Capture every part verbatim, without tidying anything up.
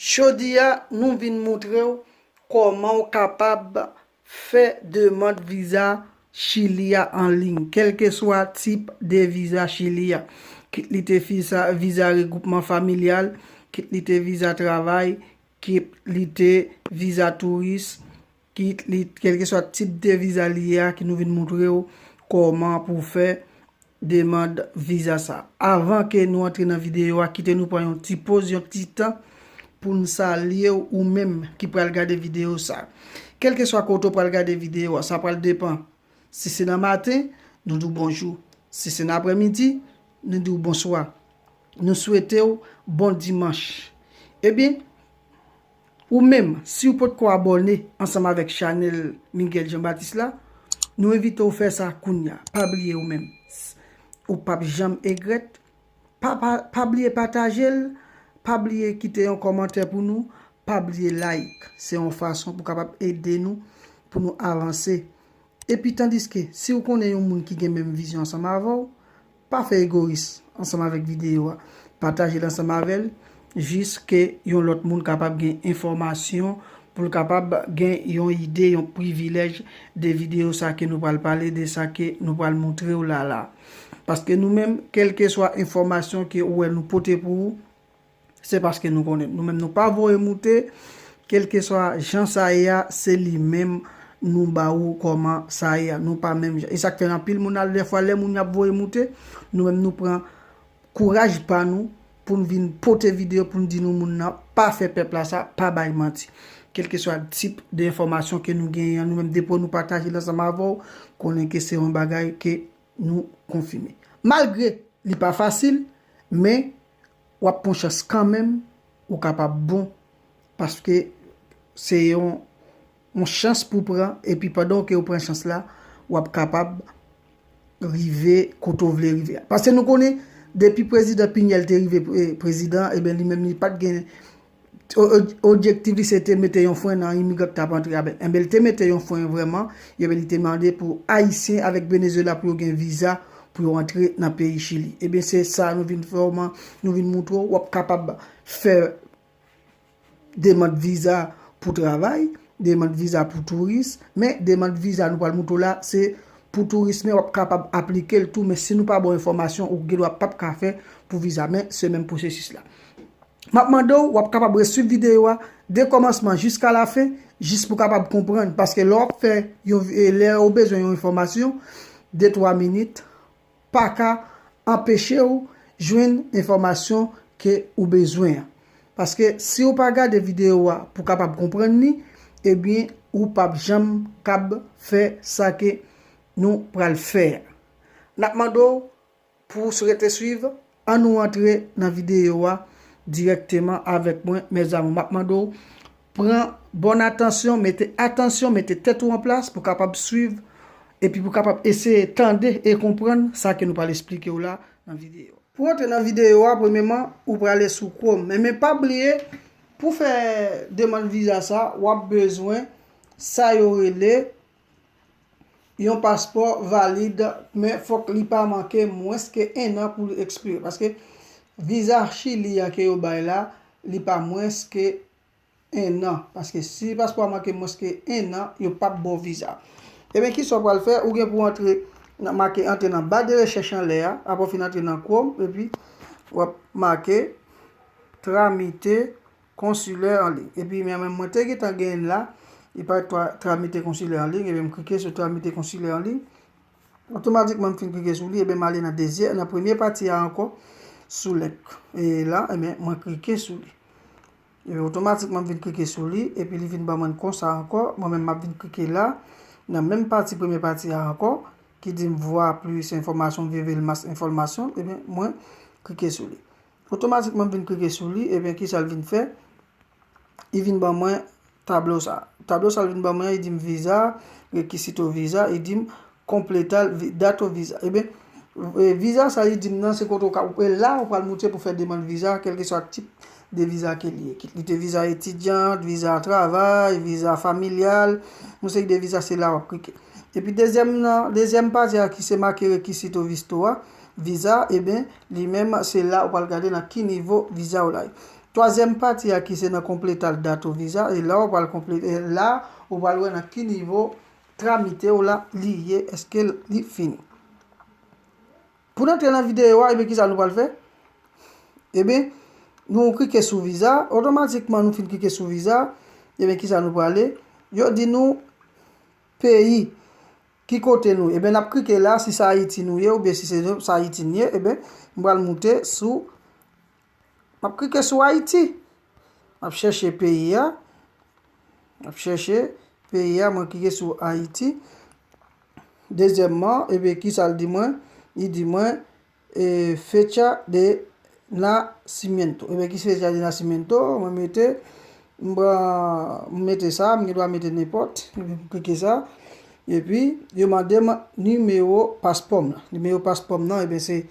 Jodi a, nou vin montre w kòman w kapab fè demann viza Chili a an liy, kèlkeswa tip de viza Chili a. Kit li te viza, viza regwoupman familyal, kit li te viza travay, kit li te viza touris, kit li, kèlkeswa tip de viza li ye a, ki nou vin montre w kòman pou w fè demann viza sa. Avan ke nou antre nan videyo a, kite nou pran yon ti poz, yon ti tan pou n salye w ou menm ki pral gade videyo sa. Kèlkeswa kote w pral gade videyo a, sa pral depann. Si se nan maten, nou di w bonjou. Si se nan aprèmidi, nou di w bonswa. Nou swete w bon dimanch. Ebyen, ou menm, si w potko abòne ansanm avèk chanèl Miguel Jean Baptiste la, nou envite w fè sa kounye a. Pa bliye ou menm. Ou p ap janm egrèt. Pa, pa, pa bliye pataje l. Pa bliye kite yon kòmantè pou nou. Pa bliye like. Se yon fason pou kapab ede nou, pou nou avanse. Epi tandiske, si w konnen yon moun ki gen menm vizyon ansanm avè w, pa fè egoyis ansanm avèk videyo a. Pataje l ansanm avè l, jis ke yon lòt moun kapab gen enfòmasyon, pou l kapab gen yon ide, yon privilèj de videyo sa ke nou pral pale, de sa ke nou pral montre w la la. Paske nou menm, kèlkeswa enfòmasyon ke ou wè nou pote pou ou, se paske nou konnen. Nou menm nou pa voye moute, kèlkeswa jan sa ye a, se li menm nou ba ou kòman sa ye a. Nou pa menm jan. E sa k fè anpil moun al dèfwa lè moun y ap voye moute, nou menm nou pran kouraj pa nou pou n vin pote videyo pou n di nou moun nan pa fè pèp la sa, pa bay manti. Kèlkeswa tip de enfòmasyon ke nou genyen an, nou menm depi nou pataje l ansanm avè w, konnen ke se yon bagay ke nou konfime. Malgre li pa fasil, men w ap pran chans kanmenm, ou kapab bon, paske se yon, yon chans pou pran, epi pandan ke w pran chans la, w ap kapab rive kote w vle rive a. Paske nou konnen, depi prezidan Pinyèl te rive pre-, prezidan, ebyen, li menm li pa t gen o-, o-, objektif li se te mete yon fren nan imigran k t ap antre a. Ebyen, li te mete yon fren vrèman, ebyen, li te mande pou Ayisyen avèk Venezuela pou yo gen viza pou yo antre nan peyi Chili. Ebyen, se sa nou vin fè w, nou vin montre w, w ap kapab fè demann viza pou travay, demann viza pou touris, men demann viza nou pral montre w la, se pou touris, men w ap kapab aplike l tou, men si nou pa ba w enfòmasyon, ou gendwa p ap ka fè pou viza, men se menm pwosesis la. M ap mande w, w ap kapab reswiv videyo a de kòmansman jiska lafen, jis pou w kapab konprann, paske lè w ap fè yon, lè w bezwen yon enfòmasyon, de twa minit, pa ka anpeche w jwenn enfòmasyon ke ou bezwen an. Paske si w pa gade videyo a pou w kapab konprann li, ebyen, ou p ap janm kab fè sa ke nou pral fè a. N ap mande w pou w rete swiv, ann nou antre nan videyo a dirèkteman avèk mwen, mezanmi. M ap mande w pran bòn atansyon, mete atansyon, mete tèt ou an plas pou w kapab swiv epi pou w kapab eseye tande e konprann sa ke nou pral esplike w la nan videyo. Pou w antre nan videyo a, premyèman, ou prale sou Chrome. Men, men pa bliye, pou fè demann viza sa, w ap bezwen sa yo rele yon paspò valid, men fòk li pa manke mwens ke en an pou l ekspire. Paske viza Chili a ke yo bay la, li pa mwens ke en an. Paske si paspò a manke mwens ke en an, yo p ap ba w viza. Ebyen, kisa w pral fè? Ou gen pou antre, nan, make antre nan ba de rechèch anlè a, apre w fin antre nan Chrome, epi w ap make tramite konsilè an liy. Epi, men, men mwen te gentan genyen l la, li parèt tra-, tramite konsilè an liy, ebyen, m klike sou tramite konsilè an liy. Otomatikman, m fin klike sou li, ebyen, m ale nan dezyè-, nan premye pati a ankò, sou link. E la, ebyen, mwen klike sou li. Ebyen, otomatikman, m vin klike sou li, epi li vin ban mwen konsa ankò. Mwen menm, m ap vin klike la, nan menm pati, premye pati a ankò, ki di m voir plus information, veuillez le max information, ebyen, mwen klike sou li. Otomatikman, m vin klike sou li, ebyen, kisa l vin fè? Li vin ban mwen tablo sa. Tablo sa l vin ban mwen an, li di m viza, rekisito viza, li di m completa vi-, dato viza. Ebyen, e, viza sa li di m nan, se kote w ka, e la ou pral monte pou fè demann viza, kèlkeswa tip de viza ke li ye. Kit li te viza etidyan, viza travay, viza familyal, yon seri de viza, se la w ap klike. Epi dezyèm nan, dezyèm pati a ki se make rekisito visto a, viza, ebyen, li menm, se la ou pral gade nan ki nivo viza w la ye. twazyèm pati a ki se nan konpleta dat ou viza, e la ou pral konplete, e la ou pral wè nan ki nivo tramite w la li ye, èske li fini. Pou n antre nan videyo a, ebyen, kisa nou pral fè? Ebyen, nou klike sou viza, otomatikman nou fin klike sou viza, ebyen, kisa nou prale? Yo di nou peyi, ki kote nou? Ebyen, n ap klike la, si se Ayiti nou ye, oubyen si se, se Ayiti n ye, ebyen, m pral moute sou, m ap klike sou Ayiti. M ap chèche peyi a. M ap chèche peyi a, mwen klike sou Ayiti. Dezyèmman, ebyen, kisa l di mwen? Li di mwen, e, fecha de nacimiento. Ebyen, ki fecha de nacimiento? Mwen mete, m pran, m mete sa, m gen dwa mete nenpòt. Ebyen, m klike sa. Epi, yo mande m nimewo paspò m nan. Nimewo paspò m nan, ebyen, se,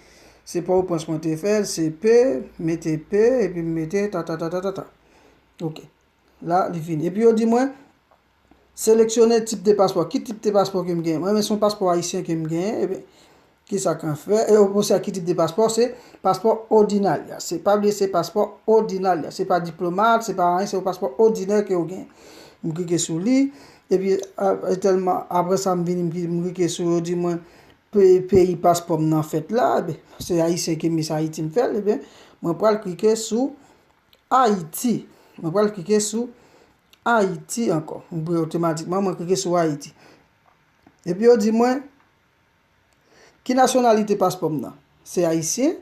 se Pòtoprens mwen te fè l, se P, m mete P, epi m mete ta, ta, ta, ta, ta, ta. Ok. La, li vini. Epi yo di mwen, seleksyone tip de paspò. Ki tip de paspò ke m genyen? Mwen, men se yon paspò ayisyen ke m genyen. Ebyen, kisa k ap fè? E, ou se ki tip de paspò? Se paspò òdinè a. Se, pa bliye, se paspò òdinè a. Se pa diplomat, se pa anyen, se yon paspò òdinè ke w genyen. M klike sou li. Epi, a, e tèlman, apre sa, m vini, m, m klike sou, yo di mwen, pe-, peyi paspò m nan fèt la. Ebyen, se ayisyen ke m ye, se Ayiti m fè l. Ebyen, mwen pral klike sou Ayiti. Mwen pral klike sou Ayiti ankò. Mwen otomatikman, mwen klike sou Ayiti. Epi yo di mwen, ki nasyonalite paspò m nan? Se ayisyen.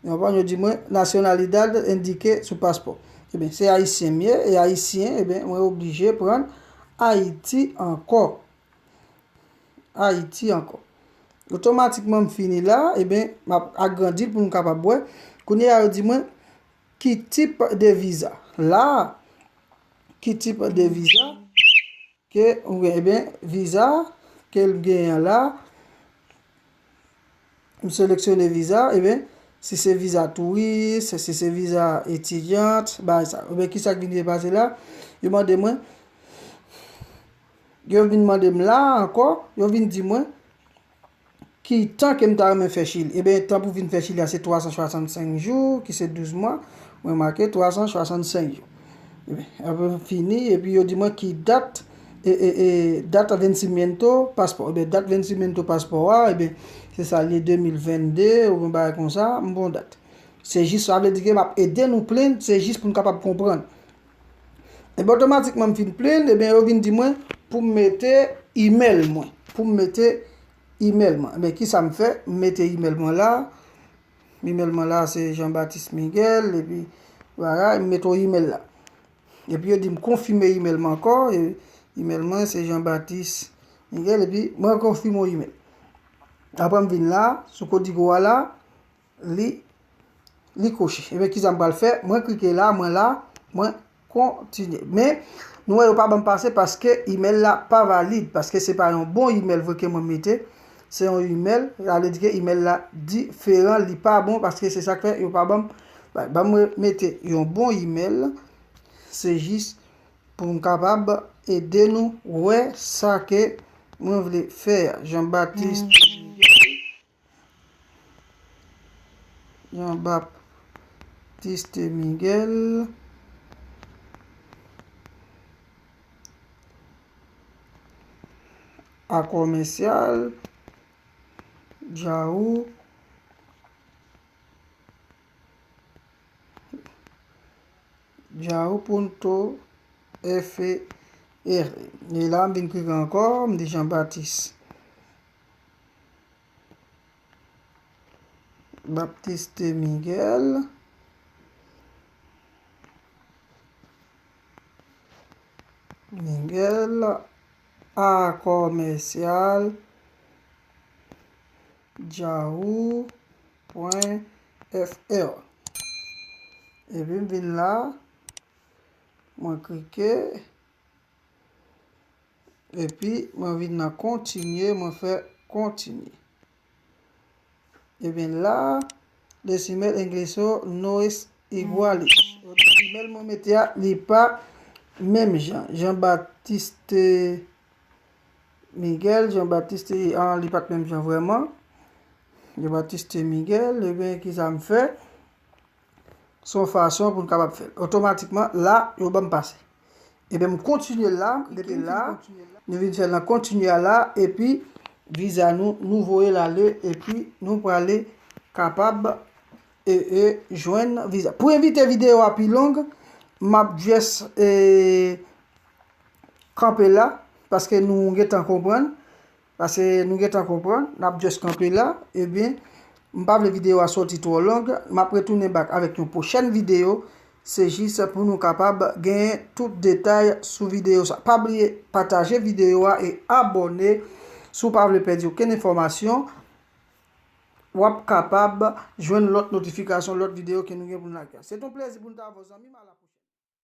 Yo di mwen, nacionalidad indique su paspò. Ebyen, se ayisyen m ye, e ayisyen, ebyen, mwen oblije pran Ayiti ankò. Ayiti ankò. Otomatikman, m fini la, ebyen, m ap agrandi l pou nou kapab wè. Kounye a, yo di mwen, ki tip de viza? La, ki tip de viza ke, oubyen, ebyen, viza ke l genyen an la, m seleksyone viza, ebyen, si se viza touris, si se viza etidyan, bagay sa. Ebyen, kisa k vin pase la? Yo mande mwen, yo vin mande m la ankò, yo vin di mwen, ki tan ke m ta renmen fè Chili? Ebyen, tan pou vin fè Chili a, se twa san swasannsenk jou, ki se douz mwa. Mwen make twa san swasannsenk jou. Ebyen, apre m fini, epi yo di mwen ki dat, e, e, e, dat vencimiento paspò. Ebyen, dat vencimiento paspò a, ebyen, se sa l ye, de mil vennde, oubyen bagay konsa, m gon dat. Se jis, sa vle di ke m ap ede nou plenn, se jis pou n kapab konprann. Ebyen, otomatikman, m fin plenn, ebyen, yo vin di mwen pou m mete imèl mwen. Pou m mete imèl mwen. Ebyen, kisa m fè? M mete imèl mwen la. Imèl mwen la, se Jean Baptiste Miguel, epi, vwala, m mete yon imèl la. Epi, yo di m konfime imèl mwen ankò, e imèl mwen, se Jean Baptiste Miguel, epi mwen konfime yon imèl. Apre, m vin la, sou kodigo a la, li, li koche. Ebyen, kisa m pral fè? Mwen klike la, mwen la, mwen kontinye. Men, nou wè yo pa ban m pase paske imèl la pa valid, paske se pa yon bon imèl vre ke mwen mete. Se yon imèl, sa vle di ke imèl la diferan, li pa bon, paske se sa k fè yo pa ban m, ba, ban mwen mete yon bon imèl. Se jis pou m kapab ede nou wè sa ke mwen vle fè a. Jean Baptiste. Jean Baptiste Miguel, a commercial, Yahoo, Yahoo punto F R. E la, m vin klike ankò, m di Jean Baptiste. Baptiste Miguel. Miguel a commercial Yahoo point F R. Epi m vin la, mwen klike. Epi, mwen vin nan kontinye, mwen fè kontinye. Ebyen la, les email ingreso no es iguales. Imèl mwen mete a, li pa menm jan. Jean Baptiste Miguel, Jean Baptiste, ah, li pa t menm jan vrèman. Jean Baptiste Miguel, ebyen, kisa m fè? Se yon fason pou n kapab fè l. Otomatikman, la, yo ban m pase. Ebyen, m kontinye la, depi la, nou vin fè l nan kontinye a la, epi viza nou, nou voye l ale, epi nou prale kapab e, e, jwenn viza. Pou evite videyo a pi long, m ap just e, kanpe la, paske nou gentan konprann, paske nou gentan konprann, n ap just kanpe la, ebyen, m pa vle videyo a soti twò long, m ap retounen back avèk yon pwochèn videyo, se jis pou nou kapab gen tout detay sou videyo sa. Pa bliye pataje videyo a e abòne si w pa vle pèdi okenn enfòmasyon, w ap kapab jwenn lòt notifikasyon, lòt videyo ke nou gen pou n lage. Se t on plezi pou n t avè w zanmi m, a la